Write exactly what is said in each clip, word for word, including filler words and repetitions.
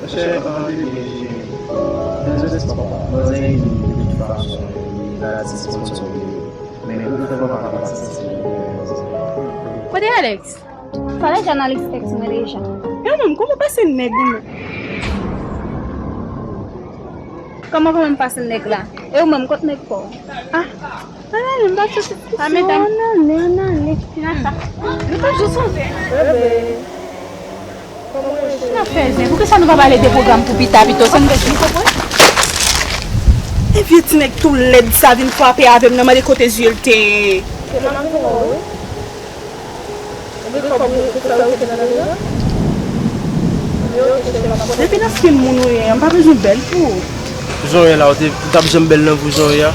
Chè, antre byen, cheri. Dezole, papa. Manzè vini de tout fason, li la disponib. Men ou fè papa pa santi l. Kote Alex? Pale jan Alex ex mwen deja. E ou menm, kòman w pase nèg ou menm? Kòman, kòman m pase nèg la? E ou menm, kot nèg pa w? Ah, ann ale, m pa sou diskisyon. Ann ale, ann ale. N ap jis sonje. N ap fè zen. Poukisa nou pa pale de pwogram pou pita pito? Sa nou fè, nou konprann? E vye ti nèg tou lèd sa vin frape avè m nan, mande kote zye l te ye. Depi nan fim moun ou ye a, m pa bezwen bèl pou ou. Jan w ye la, ou te, ou t ap janm bèl nan vi w jan w ye a.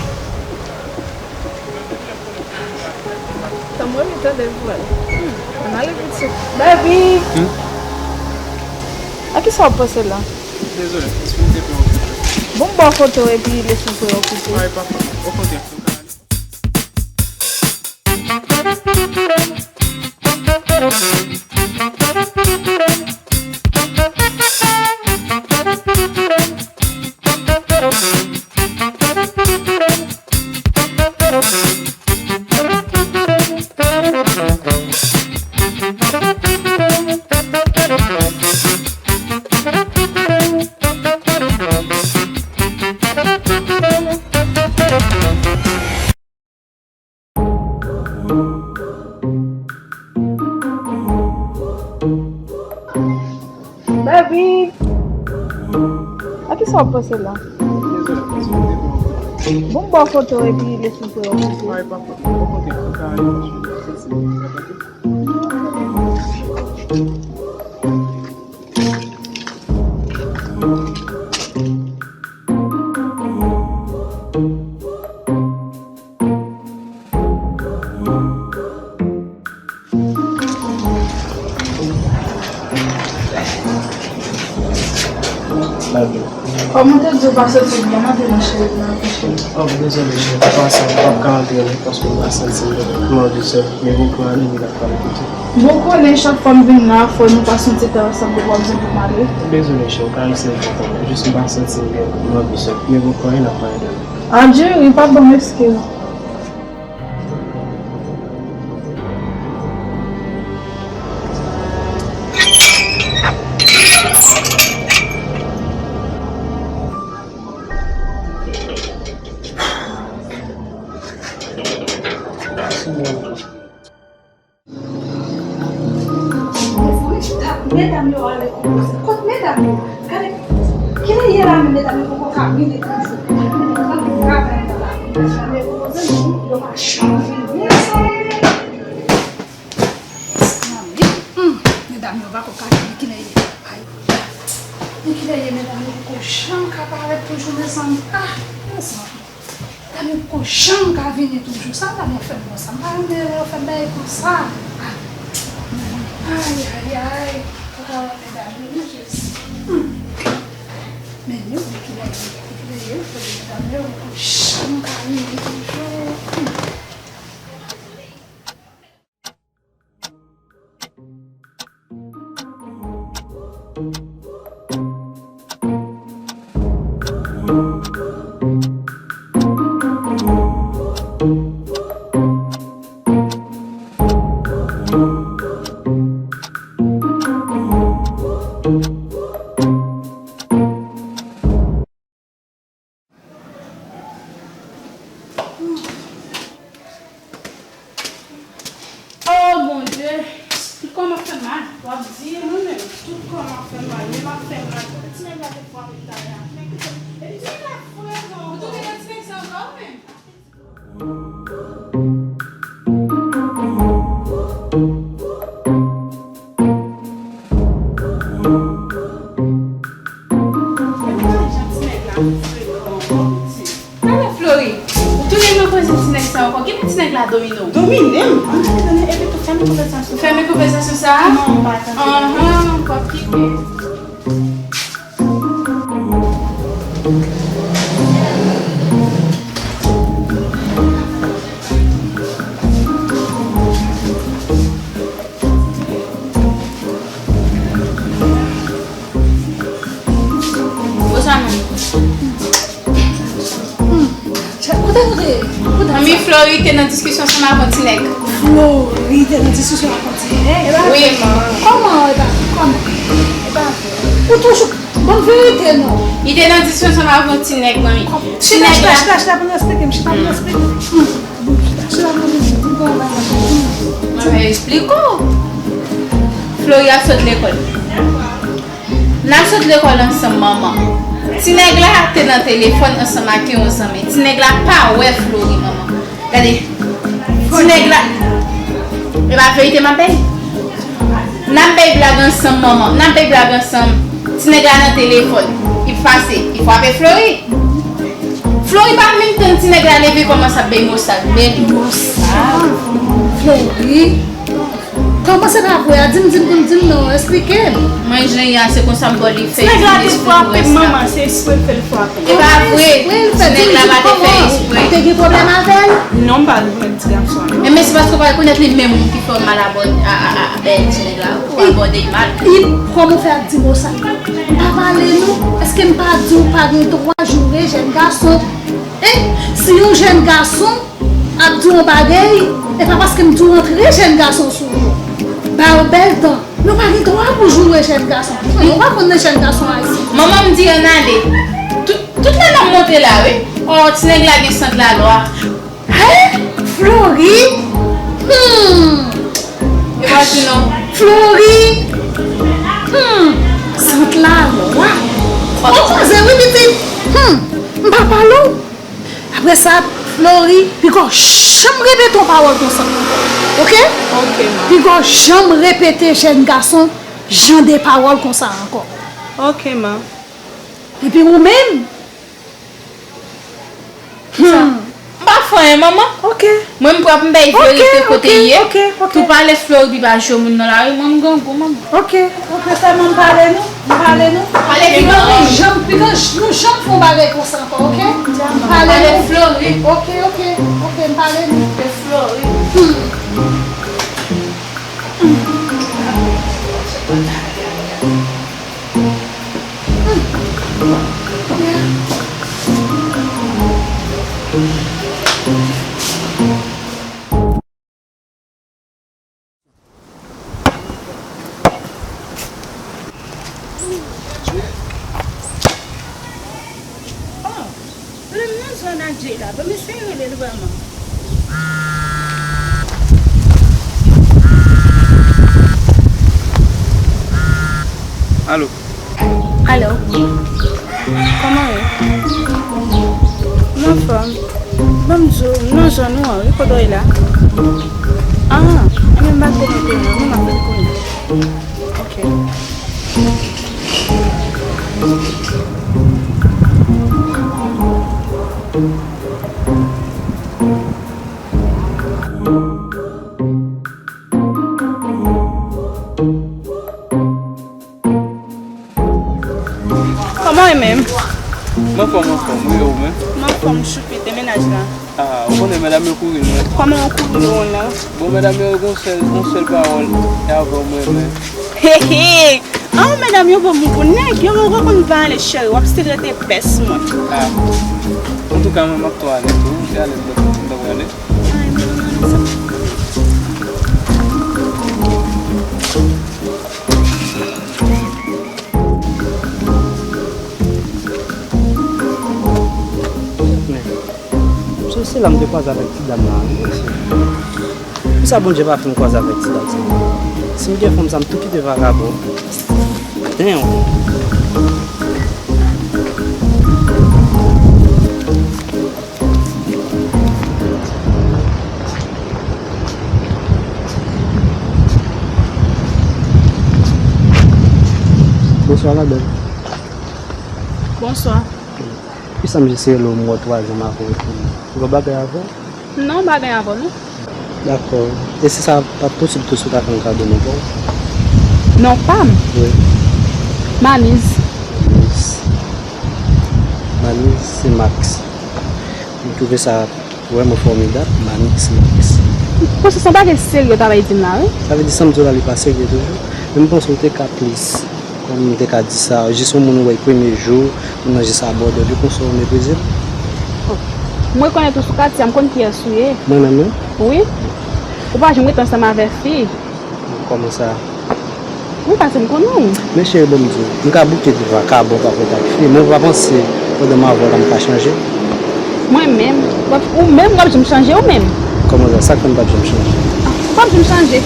Tanm mwen, mi tande vwal. Ann ale pitit. Baby! Hmm? A kisa w ap panse la? Dezole, espri m te preokipe. Bon, m ba w foto epi lespri preokipe. Ay, papa, okontrè. Baby! A kisa w ap panse la? Bon, m ba w foto epi lespri preokipe. Kòm m te di w pa soti byen, mande non cheri pou m akouche. Oh, dezole cheri, pa sa, m p ap ka antre non, paske m pa santi m byen. M anvi sèl, men bon, pou ale, vin ak pale pito. Bon, konnen chak fwa m vin la, fò nou pase yon ti tan ansanm, depi w ap bezwen pou m ale. Dezole cheri, ou ka rete nan kò m, jis m pa santi m byen, m anvi sèl, men bon, pou ale, n ap pale demen. Adje, wi, pa ban m eskiz. Medam yo ale konpoze. Kot medam yo? Gade, kilè ye la menm medam yo poko ka vini toujou? Gade travay la la. Medam yo konpoze, yo pa janm vini. Mezanmi. Mezanmi. Hmm. Medam yo pako ka vini, kilè ye? Ay. Men kilè ye medam yo poko janm ka parèt toujou, mezanmi? Ah, mezanmi. Medam yo poko janm ka vini toujou. Sa medam yo fè m konsa? M pa renmen lè yo fè m bagay konsa. Ay, ay, ay. Poko wè medam yo, non, Jezi. Hmm. Men nou, kilè ye, kilè ye, medam yo poko janm ka vini toujou. Hmm. Oh Bondye, tout kò m ap fè m mal. W ap di, mwen menm, tout kò m ap fè m mal, men m ap fè m mal. Kote ti nèg la te frape m talè a? Men kote, epi ti nèg la fre, non. Ou tounen nan ti nèg sa ankò, ou menm? Gade jan ti nèg la frekan ankò, pitit. Talè, Flori, ou tounen nan koze ti nèg sa ankò. Kilè ti nèg la domine w? Domine m? Ann ale, ann ale, epi tou, fèmen konvèsasyon sa. Fèmen konvèsasyon sa? Non, m pa tande. Anhan, m p ap kite. Flori te nan diskisyon ansanm avè yon ti nèg. Flori te nan diskisyon avè yon ti nèg? Wi, manman. Kòman, e pa, kòman? E pa vre. Ou toujou, bon verite, non. Li te nan diskisyon ansanm avè yon ti nèg, manmi. Ti nèg la. Chita, chita, chita, pou nou eksplike m, chita, pou nou eksplike m. Chita, chita, pou nou eksplike m. Mwen eksplike w. Flori ap sot lekòl. N ap sot lekòl ansanm, manman. Ti nèg la te nan telefòn ansanm ak yon zanmi. Ti nèg la pa wè Flori, manman. Gade. Ti nèg la. E pa verite m ap bay? N ap bay blag ansanm, manman. N ap bay blag ansanm. Ti nèg la nan telefòn. Li pase. Li frape Flori. Flori pa menm tann ti nèg la leve kòmanse ap bay mo sal. Men li. Mo sal? Flori? Kòman se pa vre a? Di m, di m, di m, di m non, eksplike m. Mwen, jan y a, se konsa m ba li fè. Ti nèg la te frape m, manman, se espre l fè l frape m. E pa vre. Ti nèg la pa te fè espre. Ou te gen pwoblèm avè l? Non, m pa gen pwoblèm ti gason an, non. Men se paske w pa rekonèt li menm ki fè w mal abò-, a, a, a, a, ti nèg la. Ou abòde l mal. Kòman w fè ap di mo sa? M pa pale nou? Èske m pa di w pa gen dwa joure jèn gason? Hein? Si yon jèn gason ap di yon bagay, e pa paske m di w antre jèn gason sou yo. Ba yo bèl dan. Yo pa gen dwa pou joure jèn gason. Yo pa konn nan jèn gason ayisyen. Manman m di ann ale. Tout, tout lè n ap monte la, wi. Oh, ti nèg la gen sant lalwa. Hein? Flori? Hmm. E pa di non. Flori? Hmm. Sant lalwa. Ou koze, wi, pitit. Hmm. M pa pale w. Apre sa, Flori, piga w janm repete yon pawòl konsa ankò. Oke? Oke, ma. Piga w janm repete jèn gason jan de pawòl konsa ankò. Oke, ma. Epi ou menm? Hmm. M pa fè anyen, manman. Oke. Mwen, m pwòp, m bay verite kote l ye. Oke, oke, oke. Tou pale Flori pi ba jwe moun nan lari, mwen, m grangou, manman. Oke, oke, sèlman m pale nou, m pale nou. Pale pi ba mwen. Janm, pi grangou, nou janm fè yon bagay konsa ankò, oke? M pale nou. Flori. Oke, oke, oke, m pale nou. E Flori. Hmm. Oh, Lil nan zòn ak Jay la, ban m eseye rele l vrèman. Alo. Alo. Kòman w ye? M anfòm. Ban m di w, m nan zòn ou an wi, kote w ye la? Ah, enben m pa twò monte non, men m ap vin kounye a. Ok. Kòman w ye menm? M anfòm, m anfòm, wi, e ou menm? M anfòm, Choupit, e mennaj la? Ah, ou konnen medam yo kouri nou. Kòman yo kouri nou la? Bon, medam yo gen yon sèl, yon sèl pawòl, e avè w m renmen. He, he! Ah, medam yo bon moun pou nèg, yo, yo konn pale, cheri, w ap still rete bès mwen. Ah. Antouka, mwen, m ap tou ale tou, se ale m t ap prale. Ay, mwen, mwen, mwen, sa. Men, se, se la m te kwaze avèk ti dam la, wi, mesye. Poukisa Bondye pa fè m kwaze avèk ti dam sa? Si m gen fanm sa, m tou kite vakabon. Damn. Bonswa, madanm. Bonswa. Poukisa m jis rele w, m wè w twa zan m ap reponn? Ou gen bagay avè m? Non, m pa gen avè w, non. Dakò. E si sa pa t posib tou, si w ta fè m kado non pa w? Non pa m? Wi. Maniz. Maniz. Maniz, se Max. M twouve sa vrèman fòmidab, Manix, Manix. Paske se yon bagay serye w ta bay di m la, wi. Sa vle di sa m di w la, li pa serye toujou. Men m panse w te ka plis, kòman m te ka di sa, jis yon moun ou wè premye jou, moun nan jis abòde w, li konsa w meprize l. Oh. M rekonèt ou sou katye a, m konn kiyès ou ye. Mwen menm, wi? Wi. Ou pa janm rete ansanm avèk fi. Kòman sa? Mwen pa janm konnen w. Men cheri, bon, m di w, m ka bouke di vakabon k ap rete ak fi, men ou pa panse pandan m avè w la m ka chanje? Mwen menm? W ap, ou menm w ap janm chanje ou menm? Kòman sa? Sa k fè m p ap janm chanje? Ah, w p ap janm chanje.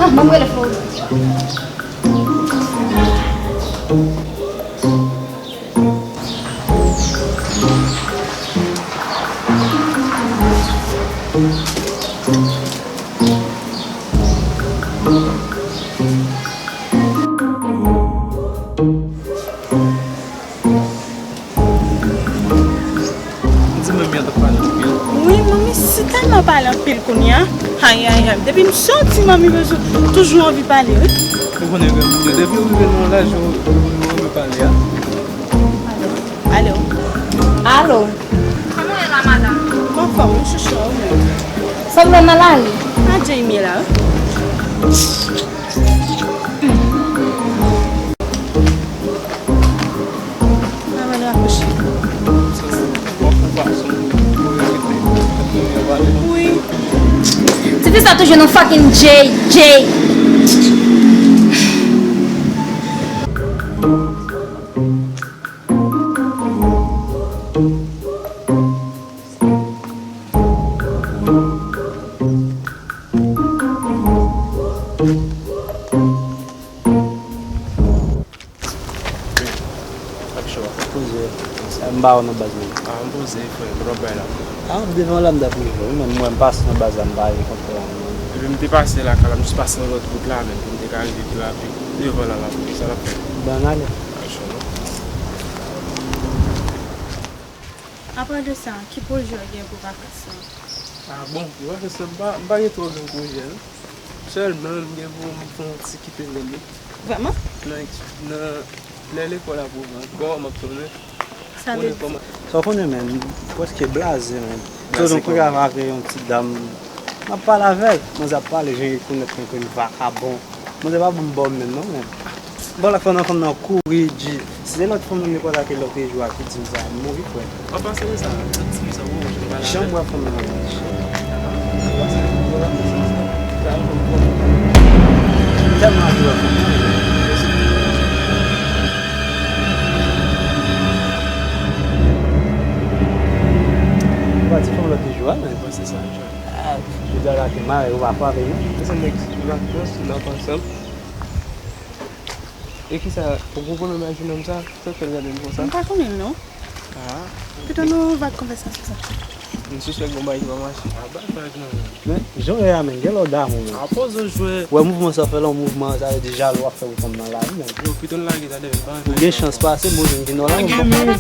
Ah, ban m rele Florent. Di manmi an t ap pale anpil. Wi, manmi si tèlman pale anpil kounye a. Ay, ay, ay. Depi m soti, manmi bezwen toujou anvi pale, wi. Ou konnen granmoun yo, depi yo rive nan yon laj, yo, yo, yo renmen pale a. Alo. Alo. Kòman w ye la, madanm? M anfòm, wi, chouchou, ou menm? Sanble w nan lari. A Jamie la, wi. Madanm rakouche. Wi. Tifi sa toujou nan fucking J J. Ak cho a. Poze. M ba w nan baz mwen. Ah, m poze, frè, m t ap bay la. Ah, devan la m t ap rive, wi, men mwen m pase nan baz la, m pa rive kontre la, non. Epi m te pase lakay la, m jis pase nan lòt wout la, men pou m te ka rive pi rapid. Devan la, m ap rive, sa l ap fè? Ban n ale. Ak cho, non. Apa de sa, ki pwojè w gen pou vakans lan? Ah bon, pou vakans lan, m pa, m pa gen twò gen pwojè, non. Sèlman, m gen pou m fè yon ti kite lè. Vrèman? Nan, nan, lè lekòl ap ouvri ankò, m ap tounen. Sa vle di? Sa w konnen, men, m prèske blaze, men. Blaze kòman? Sou nou pral avè yon ti dam. M ap pale avè l. Manzè ap pale, jan l rekonèt mwen kòm vakabon. Manzè pa ban m bò menm non, men. Bon, lòt fanm nan, fanm nan kouri, di, si se lòt fanm nan m te konn ake lòt jou a ki di m sa, m mouri, frè. An pasan de sa, lòt ti fi sa, ou, ou pa la. Jan m wè fanm nan, m tèlman anvi wè fanm nan. Ou pa di fanm lòt jou a, men. Mwen se sa. Ah, jodi a la te mare, ou pa frape, non? Se nèg vakans, n ap ansanm. E kisa, ou konprann menm ak jenòm sa? Sa k fè l gade m konsa? M pa konnen l, non. Ah. Pito nou va konvèsasyon sa. M sispèk gon bagay ki pa mache. Ah, ba vag non. Men, jan w ye a, men, gen lè w damou, men. Ah, poze w jwe. Wè mouvman sa w fè la, yon mouvman, sa vle di jalou w ap fè pou fanm nan la, wi, men. Yo, pito n lage sa demen, pa antre. Ou gen chans pase, bon, jen ki nò la, men.